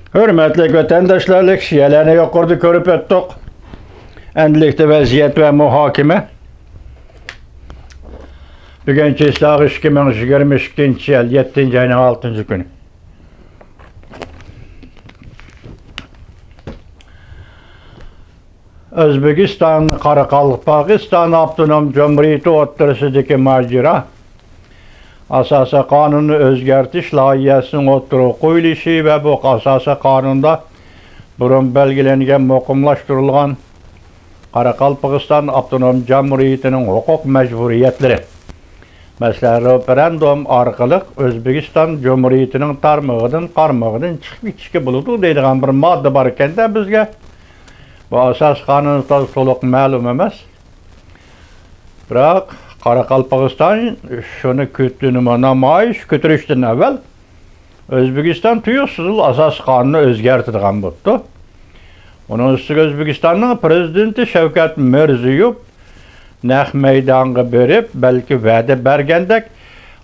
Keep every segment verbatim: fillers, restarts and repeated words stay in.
ھۆرمەتلىك ۋەتەنداشلار، لېكسىيەلەرنى يۇقىرىدا كۆرۈپ ئۆتتۇق. ئەمدىلىكتە ۋەزىيەت ۋە مۇھاكىمە. بۈگۈن چىسلاغ ئىككى مىڭ يىگىرمە ئىككىنچى يىل يەتتىنچى ئاينىڭ ئالتىنچى كۈنى. ئۆزبېكىستان، قارىقالپاقىستان ئاپتونوم جۇمھۇرىيىتى ئوتتۇرىسىدىكى ماجىرا، ئاساسىي قانۇننى ئۆزگەرتىش لايىھەسىنىڭ ئوتتۇرىغا قويۇلۇشى ۋە بۇ ئاساسىي قانۇندا بۇرۇن بەلگىلەنگەن مۇقىملاشتۇرۇلغان قارىقالپاقىستان ئاپتونوم جۇمھۇرىيىتىنىڭ ھوقۇق مەجبۇرىيەتلىرى، مەسىلەن، رېفېرېندۇم ئارقىلىق ئۆزبېكىستان جۇمھۇرىيىتىنىڭ تارمىقىدىن، قارمىقىدىن چىقىپ كېتىشكە بولىدۇ دەيدىغان بىر ماددا بار ئىكەن-دە بىزگە. بۇ ئاساسىي قانۇن تولۇق مەلۇم ئەمەس. بىراق، قاراقالپاقىستان شۇنى كۈتتىمۇ، نامايىش كۆتۈرۈشتىن ئەۋۋەل ئۆزبېكىستان تۇيۇقسىزلا ئاساسىي قانۇننى ئۆزگەرتىدىغان بوپتۇ. ئۇنىڭ ئۈستىگە ئۆزبېكىستاننىڭ پىرېزىدېنتى شەۋكەت مىرزىيوف نەق مەيدانغا بېرىپ، بەلكى ۋەدە بەرگەندەك،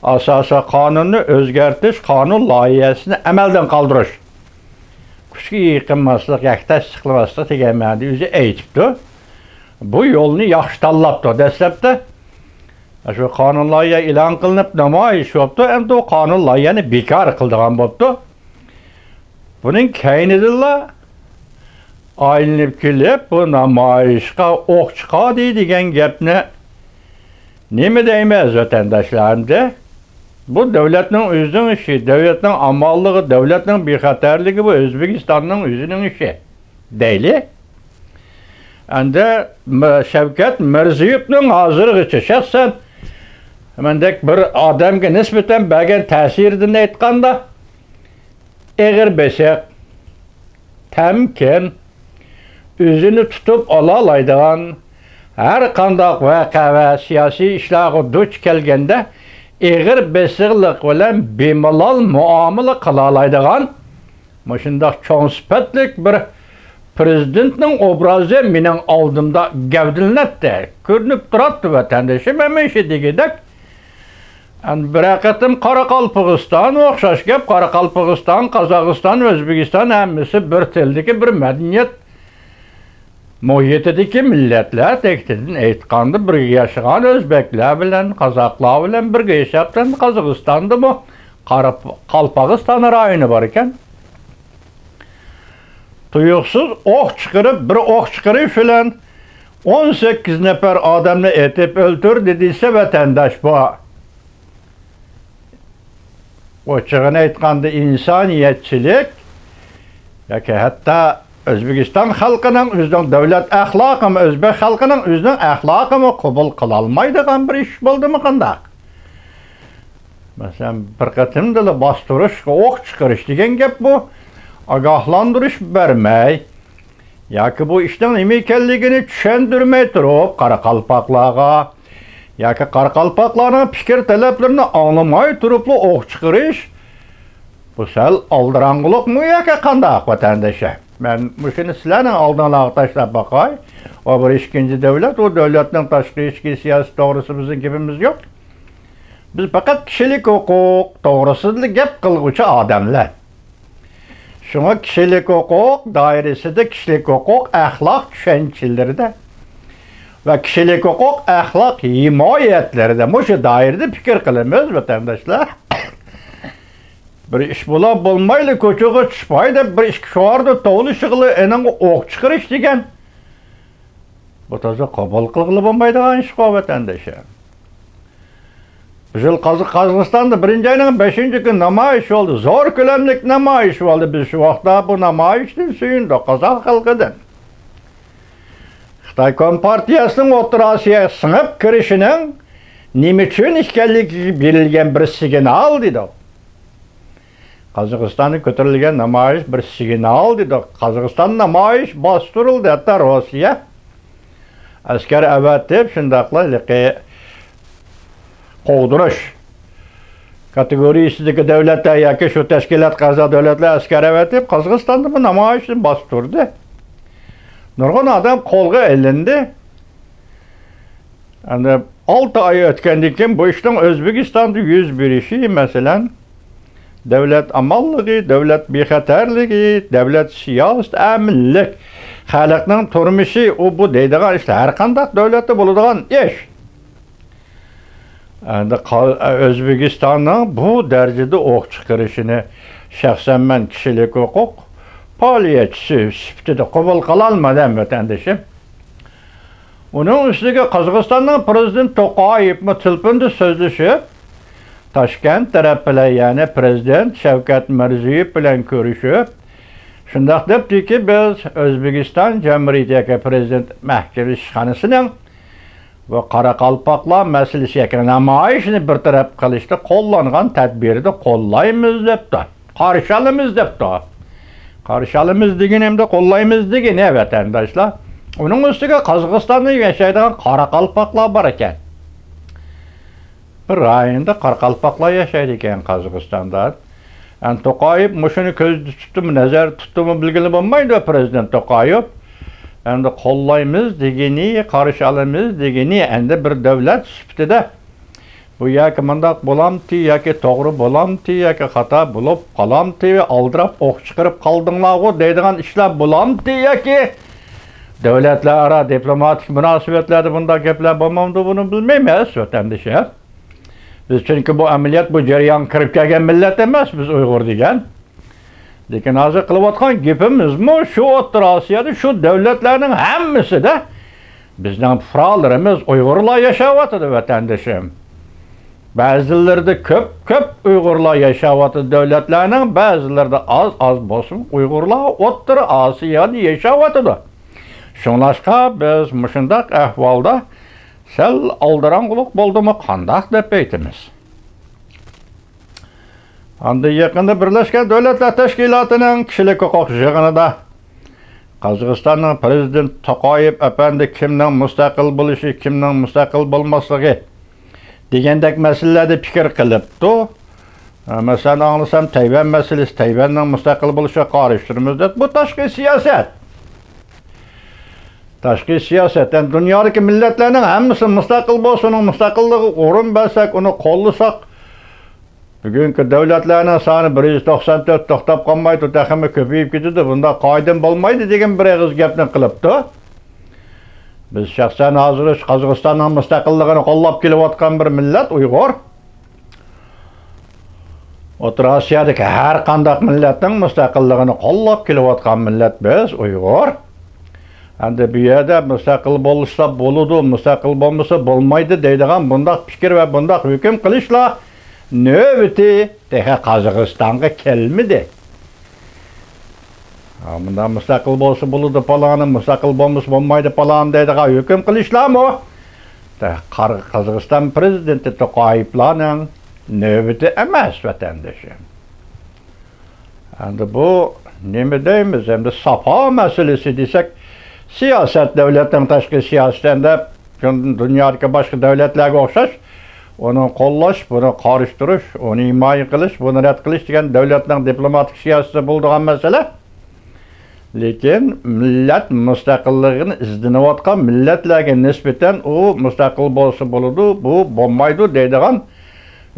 ئاساسىي قانۇننى ئۆزگەرتىش قانۇن لايىھەسىنى ئەمەلدىن قالدۇرۇش، كۈچكە ئىگە قىلماسلىق ياكى تەستىقلىماسلىق دېگەن مەنىدە ئۆزى ئېيتىپتۇ. بۇ يولنى ياخشى تاللاپتۇ. دەسلەپتە شۇ قانۇن لايىھە ئېلان قىلىنىپ نامايىش بوپتۇ، ئەمدى ئۇ قانۇن لايىھەنى بىكار قىلىدىغان بوپتۇ. بۇنىڭ كەينىدىنلا ئايلىنىپ كېلىپ، بۇ نامايىشقا ئوق چىقاردى دېگەن گەپنى نېمە دەيمىز، ۋەتەنداشلار؟ ئەمدى بۇ دۆلەتنىڭ ئۆزىنىڭ ئىشى، دۆلەتنىڭ ئامانلىقى، دۆلەتنىڭ بىخەتەرلىكى، بۇ ئۆزبېكىستاننىڭ ئۆزىنىڭ ئىشى دەيلى. ئەمدى م-، شەۋكەت مىرزىيېۋنىڭ ھازىرغىچە شەخسەن مەندەك بىر ئادەمگە نىسبەتەن بەرگەن تەسىرىدىن ئېيتقاندا، ئېغىر بېسىق، تەمكىن، ئۆزىنى تۇتۇپ ئالالايدىغان، ھەر قانداق ۋەقە ۋە سىياسىي ئىشلارغا دۇچ كەلگەندە ئېغىر بېسىقلىق بىلەن بىمالال مۇئامىلە قىلالايدىغان مۇشۇنداق چوڭ سۈپەتلىك بىر پىرېزىدېنتنىڭ ئوبرازى مېنىڭ ئالدىمدا گەۋدىلىنەتتى، كۆرۈنۈپ تۇراتتى، ۋەتەندىشىم ھەمىشە دېگۈدەك. ئەمدى بىرەر قېتىم قاراقالپىقىستان ئوخشاش گەپ، قاراقالپىقىستان، قازاقىستان، ئۆزبېكىستان ھەممىسى بىر تىلدىكى بىر مەدەنىيەت مۇھىتىدىكى مىللەتلەر. تېكىتىدىن ئېيتقاندا، بىرگە ياشىغان ئۆزبەكلەر بىلەن، قازاقلار بىلەن بىرگە ياشاپتىن، قازاقىستاندىمۇ قارا-، قالپاقىستان رايونى بار ئىكەن. تۇيۇقسىز ئوق چىقىرىپ، بىر ئوق چىقىرىش بىلەن ئون سەككىز نەپەر ئادەمنى ئېتىپ ئۆلتۈردى دېسە، ۋەتەنداش، بۇ ئوچۇقىنى ئېيتقاندا، ئىنسانىيەتچىلىك ياكى ھەتتا ئۆزبېكىستان خەلقىنىڭ ئۆزىنىڭ دۆلەت ئەخلاقىمۇ، ئۆزبەك خەلقىنىڭ ئۆزىنىڭ ئەخلاقىمۇ قوبۇل قىلالمايدىغان بىر ئىش بولدىمۇ قانداق؟ مەسىلەن، بىر قېتىمدىلا باستۇرۇشقا ئوق چىقىرىش دېگەن گەپ بۇ. ئاگاھلاندۇرۇش بەرمەي، ياكى بۇ ئىشنىڭ نېمە ئىكەنلىكىنى چۈشەندۈرمەي تۇرۇپ، قاراقالپاقلارغا ياكى قاراقالپاقلارنىڭ پىكىر تەلەپلىرىنى ئاڭلىماي تۇرۇپلا ئوق چىقىرىش، بۇ سەل ئالدىراڭغۇلۇقمۇ ياكى قانداق، ۋەتەندەش؟ مەن مۇشۇنى سىلەرنىڭ ئالدىڭلارغا تاشلاپ باقاي. ئۇ بىر ئىككىنچى دۆلەت، ئۇ دۆلەتنىڭ تاشقى ئىچكى سىياسىتى توغرىسىدا بىزنىڭ گېپىمىز يوق. بىز پەقەت كىشىلىك ھوقۇق توغرىسىدىلا گەپ قىلغۇچى ئادەملەر. شۇڭا كىشىلىك ھوقۇق دائىرىسىدە، كىشىلىك ھوقۇق ئەخلاق چۈشەنچىلىرىدە ۋە كىشىلىك ھوقۇق ئەخلاق ھىمايەتلىرىدە، مۇشۇ دائىرىدە پىكىر قىلىمىز، ۋەتەنداشلار. بىر ئىش بولا بولمايلا، كوچىغا چۈشۈپ، ھاي دەپ، بىر ئىككى شوئاردا توۋلىشىغىلى، ئېنىڭغا ئوق چىقىرىش دېگەن، بۇ تازا قوبۇل قىلغىلى بولمايدىغان ئىشقۇ، ۋەتەندىشىم. بۇ يىل قازا-، قازاقىستاندا بىرىنچى ئاينىڭ بەشىنچى كۈنى نامايىش بولدى. زور كۆلەملىك نامايىش بولدى. بىز شۇ ۋاقىتتا بۇ نامايىشتىن سۆيۈندۇق، قازاق خەلقىدىن. خىتاي كومپارتىيەسىنىڭ ئوتتۇرا ئاسىياغا سىڭىپ كىرىشىنىڭ نېمە ئۈچۈن ئىكەنلىكىگە بېرىلگەن بىر سىگنال دېدۇق. قازاقىستاندا كۆتۈرۈلگەن نامايىش بىر سىگنال دېدۇق. قازاقىستان نامايىش باستۇرۇلدى، ھەتتا روسىيە ئەسكەر ئەۋەتىپ، شۇنداقلا ھېلىقى قوغدىنىش كاتېگورىيىسىدىكى دۆلەتلەر ياكى شۇ تەشكىلاتقا ئەزا دۆلەتلەر ئەسكەر ئەۋەتىپ، قازاقىستاندا بۇ نامايىشنى باستۇردى. نۇرغۇن ئادەم قولغا ئېلىندى. ئەمدى ئالتە ئاي ئۆتكەندىن كېيىن بۇ ئىشنىڭ ئۆزبېكىستاندا يۈز بېرىشى، مەسىلەن، دۆلەت ئامانلىقى، دۆلەت بىخەتەرلىكى، دۆلەت سىياسىتى، ئەمىنلىك، خەلقنىڭ تۇرمۇشى، ئۇ بۇ دەيدىغان ئىشلار ھەر قانداق دۆلەتتە بولىدىغان ئىش. ئەمدى قا-، ئۆزبېكىستاننىڭ بۇ دەرىجىدە ئوق چىقىرىشىنى شەخسەن مەن كىشىلىك ھوقۇق پائالىيەتچىسى سۈپىتىدە قوبۇل قىلالمىدىم، ۋەتەندىشىم. ئۇنىڭ ئۈستىگە قازاقىستاننىڭ پىرېزىدېنتى توقايېۋمۇ تېلېفوندا سۆزلىشىپ، تاشكەنت تەرەپ بىلەن، يەنى پىرېزىدېنت شەۋكەت مىرزىيېۋ بىلەن كۆرۈشۈپ، شۇنداق دەپتىكى، بىز ئۆزبېكىستان جۇمھۇرىيىتى ياكى پىرېزىدېنت مەھكىمە ئىشخانىسىنىڭ بۇ قاراقالپاقلار مەسىلىسى ياكى نامايىشنى بىر تەرەپ قىلىشتا قوللانغان تەدبىرىنى قوللايمىز دەپتۇ. قارشى ئالىمىز دەپتۇ. قارشى ئالىمىز دېگىنى ئەمدى قوللايمىز دېگىنى، ۋەتەنداشلار. ئۇنىڭ ئۈستىگە قازاقىستاندا ياشايدىغان قاراقالپاقلار بار ئىكەن. بىر رايوندا قاراقالپاقلار ياشايدىكەن قازاقىستاندا. ئەمدى توقايېۋ مۇشۇنى كۆزدە تۇتتىمۇ، نەزەردە تۇتتىمۇ بىلگىلى بولمايدۇ، پىرېزىدېنت توقايېۋ. ئەمدى قوللايمىز دېگىنى، قارشى ئالىمىز دېگىنى، ئەمدى بىر دۆلەت سۈپىتىدە بۇ ياكى مۇنداق بولامتى، ياكى توغرا بولامتى، ياكى خاتا بولۇپ قالامتى، ئالدىراپ ئوق چىقىرىپ قالدىڭلارغۇ دەيدىغان ئىشلار بولامتى، ياكى دۆلەتلەر ئارا دىپلوماتىك مۇناسىۋەتلەردە بۇنداق گەپلەر بولمامدۇ، بۇنى بىلمەيمىز، ۋەتەندىشىم. بىز چۈنكى بۇ ئەمەلىيەت، بۇ جەريانغا كىرىپ كەلگەن مىللەت ئەمەس، بىز ئۇيغۇر دېگەن. لېكىن ھازىر قىلىۋاتقان گېپىمىزمۇ شۇ ئوتتۇرا ئاسىيادا شۇ دۆلەتلەرنىڭ ھەممىسىدە بىزنىڭ پۇقرالىرىمىز ئۇيغۇرلار ياشاۋاتىدۇ، ۋەتەندىشىم. بەزىلىرىدە كۆپ، كۆپ ئۇيغۇرلار ياشاۋاتىدۇ دۆلەتلەرنىڭ، بەزىلىرىدە ئاز، ئاز بولسىمۇ ئۇيغۇرلار ئوتتۇرا ئاسىيادا ياشاۋاتىدۇ. شۇڭلاشقا بىز مۇشۇنداق ئەھۋالدا سەل ئالدىراڭغۇلۇق بولدىمۇ قانداق دەپ ئېيتىمىز. ئاندىن يېقىندا بىرلەشكەن دۆلەتلەر تەشكىلاتىنىڭ كىشىلىك ھوقۇق يىغىنىدا قازاقىستاننىڭ پىرېزىدېنتى توقايېۋ ئەپەندى كىمنىڭ مۇستەقىل بولۇشى، كىمنىڭ مۇستەقىل بولماسلىقى دېگەندەك مەسىلىلەردە پىكىر قىلىپتۇ. مەسىلەن، ئاڭلىسام، تەيۋەن مەسىلىسى، تەيۋەننىڭ مۇستەقىل بولۇشىغا قارشى تۇرىمىز دەپ، بۇ تاشقى سىياسەت. تاشقى سىياسەت، يەنى دۇنيادىكى مىللەتلەرنىڭ ھەممىسى مۇستەقىل بولسۇن، ئۇنىڭ مۇستەقىللىقىغا ئورۇن بەرسەك، ئۇنى قوللىساق، بۈگۈنكى دۆلەتلەرنىڭ سانى بىر يۈز توقسان تۆت توختاپ قالمايدۇ، تېخىمۇ كۆپىيىپ كېتىدۇ، بۇنداق قائىدىمۇ بولمايدۇ دېگەن بىر ئېغىز گەپنى قىلىپتۇ. بىز شەخسەن ھازىر قازاقىستاننىڭ مۇستەقىللىقىنى قوللاپ كېلىۋاتقان بىر مىللەت ئۇيغۇر. ئوتتۇرا ئاسىيادىكى ھەر قانداق مىللەتنىڭ مۇستەقىللىقىنى قوللاپ كېلىۋاتقان مىللەت بىز، ئۇيغۇر. ئەمدى بۇ يەردە مۇستەقىل بولسا بولىدۇ، مۇستەقىل بولمىسا بولمايدۇ دەيدىغان بۇنداق پىكىر ۋە بۇنداق ھۆكۈم قىلىشلار نۆۋىتى تېخى قازاقىستانغا كەلمىدى. ھا، مۇنداق مۇستەقىل بولسا بولىدۇ پالانى، مۇستەقىل بولمىسا بولمايدۇ پالانى دەيدىغان ھۆكۈم قىلىشلارمۇ تە-، قار-، قازاقىستان پىرېزىدېنتى توقايېۋلارنىڭ نۆۋىتى ئەمەس، ۋەتەندىشىم. ئەمدى بۇ نېمە دەيمىز؟ ئەمدى ساپا مەسىلىسى دېسەك، سىياسەت، دۆلەتنىڭ تاشقى سىياسىتى ئەمدى دۇنيادىكى باشقا دۆلەتلەرگە ئوخشاش، ئۇنى قوللاش، بۇنى قارشى تۇرۇش، ئۇنى ھىمايە قىلىش، بۇنى رەت قىلىش دېگەن دۆلەتنىڭ دىپلوماتىك سىياسىتىدە بولىدىغان مەسىلە. لېكىن مىللەت مۇستەقىللىقىنى ئىزدىنىۋاتقان مىللەتلەرگە نىسبەتەن ئۇ مۇستەقىل بولسا بولىدۇ، بۇ بولمايدۇ دەيدىغان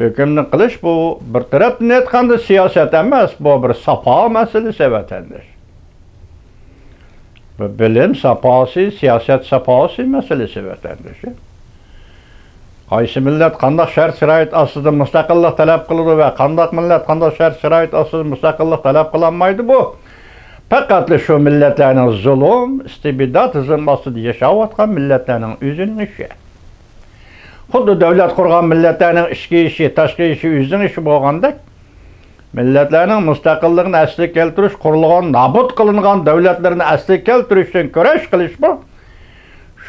ھۆكۈمنى قىلىش، بۇ بىر تەرەپتىن ئېيتقاندا سىياسەت ئەمەس، بۇ بىر ساپا مەسىلىسى، ۋەتەنداش. بۇ بىلىم ساپاسى، سىياسەت ساپاسى مەسىلىسى، ۋەتەندىشىم. قايسى مىللەت قانداق شەرت-شارائىت ئاستىدا مۇستەقىللىق تەلەپ قىلىدۇ ۋە قانداق مىللەت قانداق شەرت-شارائىت ئاستىدا مۇستەقىللىق تەلەپ قىلالمايدۇ، بۇ پەقەتلا شۇ مىللەتلەرنىڭ زۇلۇم، ئىستىبداتىزم ئاستىدا ياشاۋاتقان مىللەتلەرنىڭ ئۆزىنىڭ ئىشى. خۇددى دۆلەت قۇرغان مىللەتلەرنىڭ ئىچكى ئىشى، تاشقى ئىشى ئۆزىنىڭ ئىشى بولغاندەك، مىللەتلەرنىڭ مۇستەقىللىقىنى ئەسلىگە كەلتۈرۈش، قۇرۇلغان، نابۇت قىلىنغان دۆلەتلىرىنى ئەسلىگە كەلتۈرۈشتىن كۈرەش قىلىشمۇ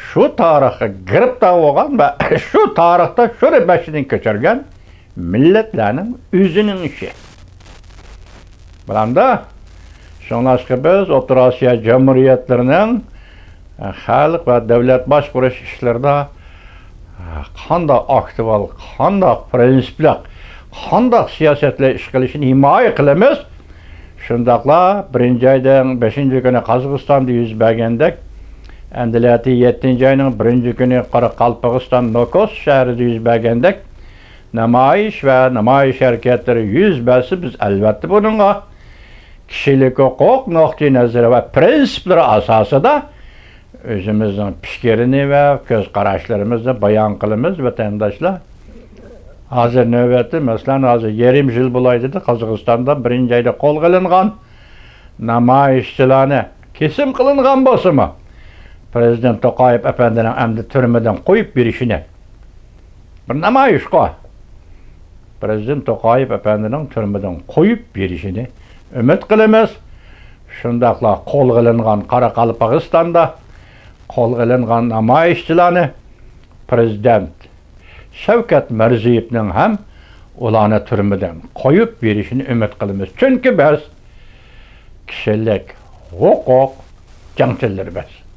شۇ تارىخقا گىرىپتار بولغان ۋە شۇ تارىختا شۇنى بېشىدىن كەچۈرگەن مىللەتلەرنىڭ ئۆزىنىڭ ئىشى. بىلەمدۇ؟ شۇڭلاشقا بىز ئوتتۇرا ئاسىيا جۇمھۇرىيەتلىرىنىڭ خەلق ۋە دۆلەت باشقۇرۇش ئىشلىرىدا قانداق ئاكتىۋال، قانداق پىرىنسىپلىق، قانداق سىياسەتلەر ئىش قىلىشىنى ھىمايە قىلىمىز. شۇنداقلا بىرىنچى ئاينىڭ بەشىنچى كۈنى قازاقىستاندا يۈز بەرگەندەك، ئەمدىلەتە يەتتىنچى ئاينىڭ بىرىنچى كۈنى قارىقالپاقىستان نوكوس شەھىرىدە يۈز بەرگەندەك، نامايىش ۋە نامايىش ھەرىكەتلىرى يۈز بەرسە، بىز ئەلۋەتتە بۇنىڭغا كىشىلىك ھوقۇق نۇقتىئى نەزىرى ۋە پرىنسىپلىرى ئاساسىدا ئۆزىمىزنىڭ پىكرىنى ۋە كۆز قاراشلىرىمىزنى بايان قىلىمىز، ۋەتەنداشلار. ھازىر نۆۋەتتە، مەسىلەن، ھازىر يېرىم يىل بولاي دېدى، قازاقىستاندا بىرىنچى ئايدا قولغا ئېلىنغان نامايىشچىلارنى، كېسىم قىلىنغان بولسىمۇ، پىرېزىدېنت توقايېف ئەپەندىنىڭ ئەمدى تۈرمىدىن قويۇپ بېرىشىنى، بىر نامايىشقۇ، پىرېزىدېنت توقايېف ئەپەندىنىڭ تۈرمىدىن قويۇپ بېرىشىنى ئۈمىد قىلىمىز. شۇنداقلا قولغا ئېلىنغان، قاراقالپاقىستاندا قولغا ئېلىنغان نامايىشچىلارنى پىرېزىدېنت شەۋكەت مىرزىيېۋنىڭ ھەم ئۇلارنى تۈرمىدىن قويۇپ بېرىشىنى ئۈمىد قىلىمىز. چۈنكى بىز كىشىلىك ھوقۇق جەڭچىلىرىمىز.